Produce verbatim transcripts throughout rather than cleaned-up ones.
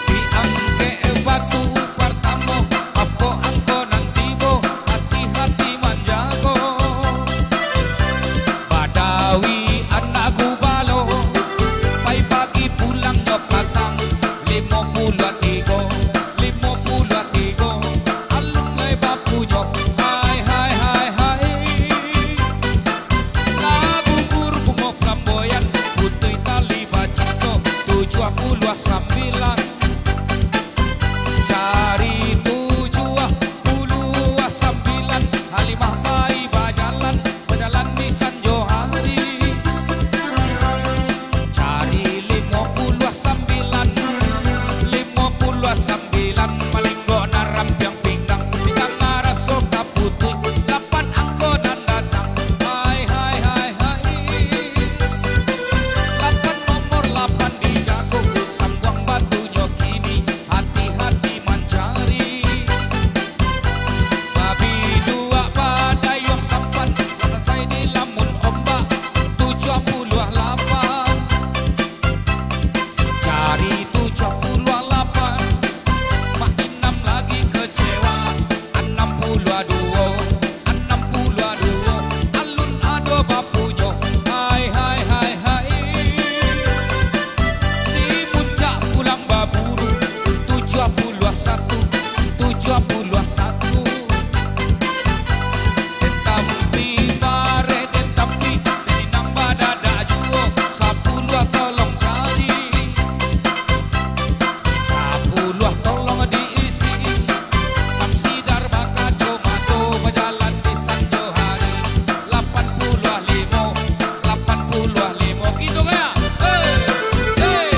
Diangkek batu partamo, apo angko nan tibo, hati-hati manjago. Badawi anak gubalo, pai pagi pulangnyo patang, limo puluah tigo, limo puluah tigo, alun lai bapunyo, hai, hai, hai, hai. Lah gugur bungo flamboyan, putuih tali bacinto, tujuah puluah sambilan. Cari tujuah puluah sambilan, Halimah pai bajalan, bajalan di sanjo hari. Cari limo puluah sambilan, limo puluah sambilan, malinggok nan rampiang pinggang, pinggang maraso ka putuih, lapan angko nan datang. Hai, hai, hai, hai. Lapan, nomor lapan dijago, sambuang batunyo kini, hati-hati mancari. Babiduak badayuang sampan, sansai dilamun ombak, tujuah puluah lapan. Cari tujuah puluah lapan, Mak Inam lagi kecewa. Anam puluah duo, anam puluah duo, alun ado bapunyo. Hai, hai, hai, hai. Si Muncak pulang baburu, tujuah puluah satu, tujuah puluah satu. Den Tampi bareh, Den Tampi, Den Inang badadak juo, sapuluah tolong cari. Sapuluah tolong diisi, Samsidar bakacomato, bajalan di sanjo hari. Lapan puluah limo, lapan puluah limo, gitu gaya. Hei, hei.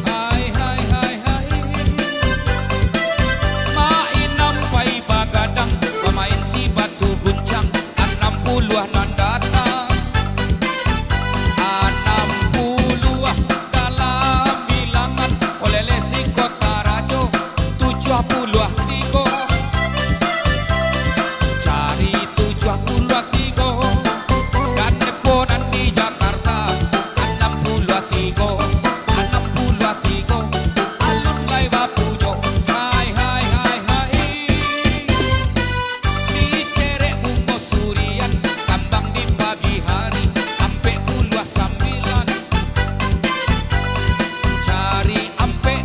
Hai, hai, hai, hai. Mak Inam pai bagadang, bamain si batu guncang, anam puluah nan datang. Anam puluah dalam bilangan, oleh-oleh si Kota Rajo, tujuah puluah tigo. Cari tujuah puluah tigo, dan depo nan di Jakarta, anam puluah tigo, anam puluah tigo, alun lai bapunyo. Hai, hai, hai, hai. Si Cerek Bungo Surian, kambang di pagi hari, ampek puluah sambilan. Cari ampek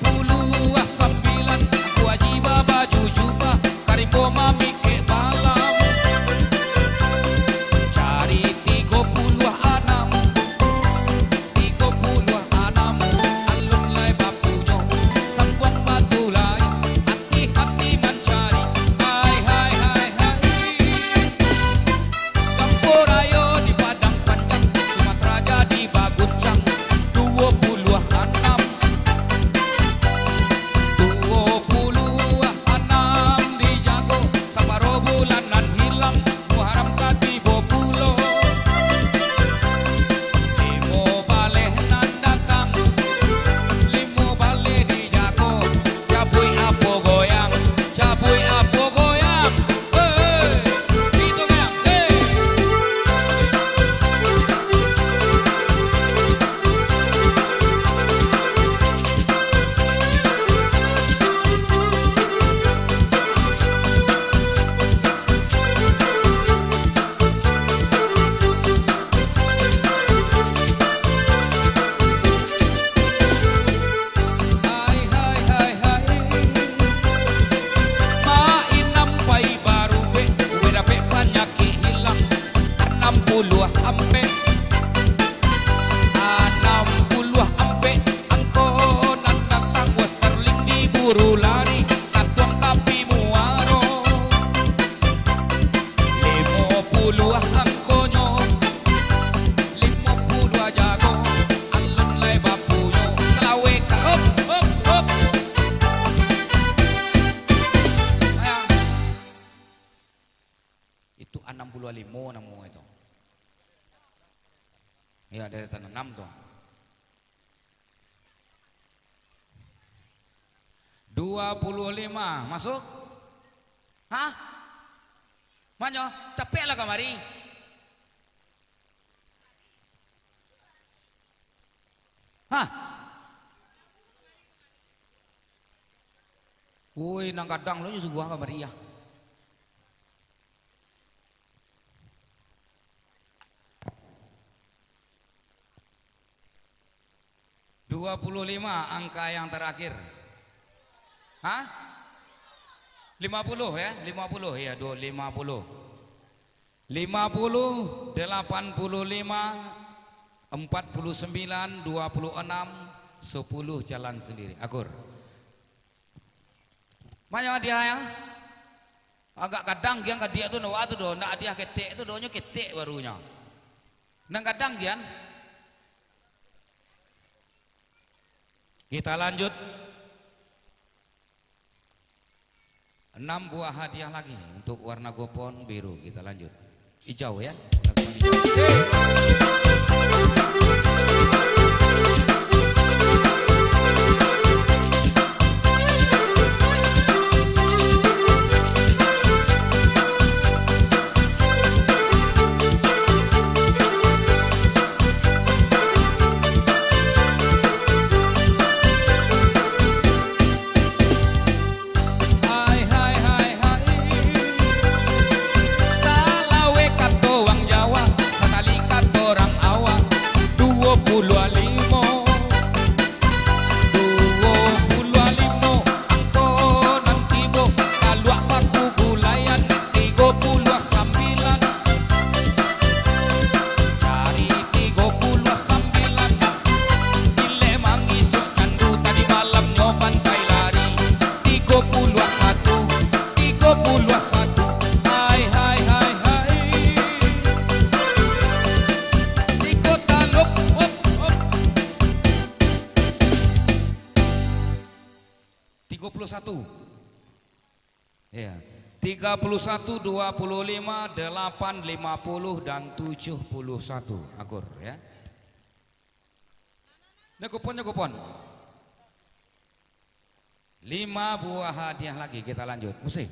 puluah sambilan, Angku Aji babaju jubah, ka rimbo mamikek balam. Cari tigo puluah anam, tigo puluah anam, alun lai bapunyo, sambuang batu lai, hati-hati mancari. Hai, hai, hai, hai. Kampuang rayo di Padang Panjang, Sumatera jadi baguncang, duo puluah anam. Duo puluah anam dijago, saparo bulan nan hilang, Muharram ka tibo pulo. Limo baleh nan datang, limo baleh dijago, cabuik apo goyang, cabuik apo goyang. Hei, itu goyang, hei. Hai, hai, hai, hai. Mak Inam pai barubek, ubek dapek panyakik hilang. Anam puluah ampek. Anam puluah ampek, angko nan datang, wah, Sterling diburu lari, katuang tapi muaro. Limo puluah angkonyo, Oh, namo itu. Ya, dari tanah enam tu. Dua puluh lima, masuk? Hah? Manyo, capeklah kamari. Hah? Woi, nan gadang lo nyo suguah kamari, ah. Dua puluh lima angka yang terakhir. Hah? Lima puluh ya? Lima puluh ya, du-, lima puluh. Lima puluh, delapan puluh lima, empat puluh sembilan, dua puluh enam, sepuluh jalan sendiri. Akur. Banyak hadiah ya? Agak gadang gian ka diak tu, nak tu doh, nak hadiah ketek tu doh, nyo ketek barunyo. Nan gadang gian. Kita lanjut. Enam buah hadiah lagi untuk warna kupon biru. Kita lanjut. Ijau, ya. Warna kupon ijau. Hai, hai, hai, hai. Salaweh kato urang Jawa, sakali kato urang awak, duo puluah limo. Duo puluah limo, angko nan tibo, kaluak baku gulaian, tigo puluah sambilan. Cari tigo puluah sambilan. Bilek mangisok candu, tadi malamnyo pantai lari. Tigo puluah satu, tigo puluah satu. Hai, hai, hai, hai. Tigo taluk, hop, hop. Tigo puluah satu. Ya. Tiga puluh satu, dua puluh lima, delapan, lima puluh, dan tujuh puluh satu. Akur, ya. Nyo kupon, nyo kupon. Lima buah hadiah lagi, kita lanjut. Musik.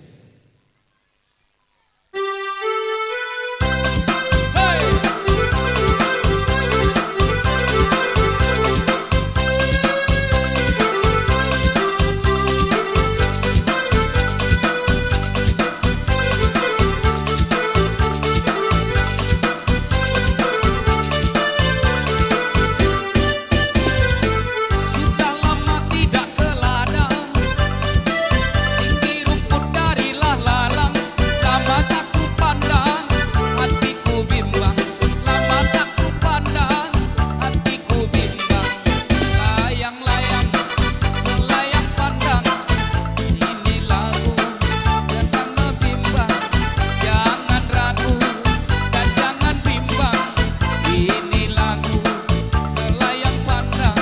Sudah lama tidak ke ladang, tinggi rumput dari lah lalang, lama tak ku pandang, hatiku bimbang, lama tak ku pandang, hatiku bimbang. Layang-layang, selayang pandang, ini lagu tentang membimbang. Jangan ragu dan jangan bimbang, ini lagu selayang pandang.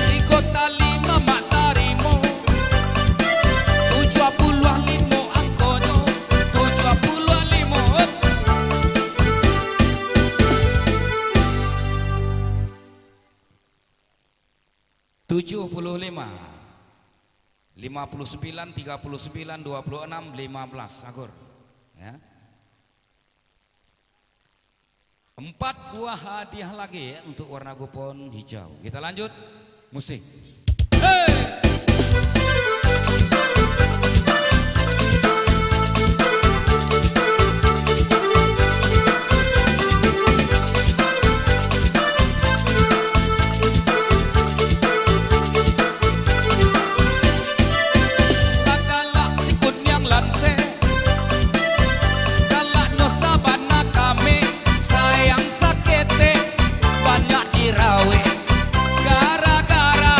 Di kota lima mak tarimo, tujuah puluah limo angkonyo, tujuah puluah limo. Tujuh puluh lima, lima puluh sembilan, tiga puluh sembilan, dua puluh enam, lima belas. Akur. Ya. Empat buah hadiah lagi, ya, untuk warna kupon hijau. Kita lanjut. Musik. Hei! Lah galak si kuniang lanseh, galaknyo sabana kami, sayang saketek, banyak dirawek. Gara-gara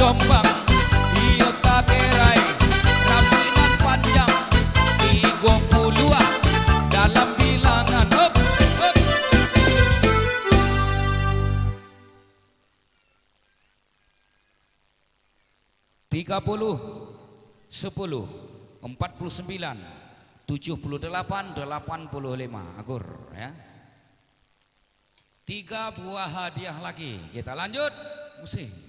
Kambang, iyo takerai, rambik nan panjang, tigo puluah dalam bilangan. Hop, hop. Tiga puluh, sepuluh, empat puluh sembilan, tujuh puluh delapan, delapan puluh lima. Akur, ya. Tiga buah hadiah lagi. Kita lanjut. Musik.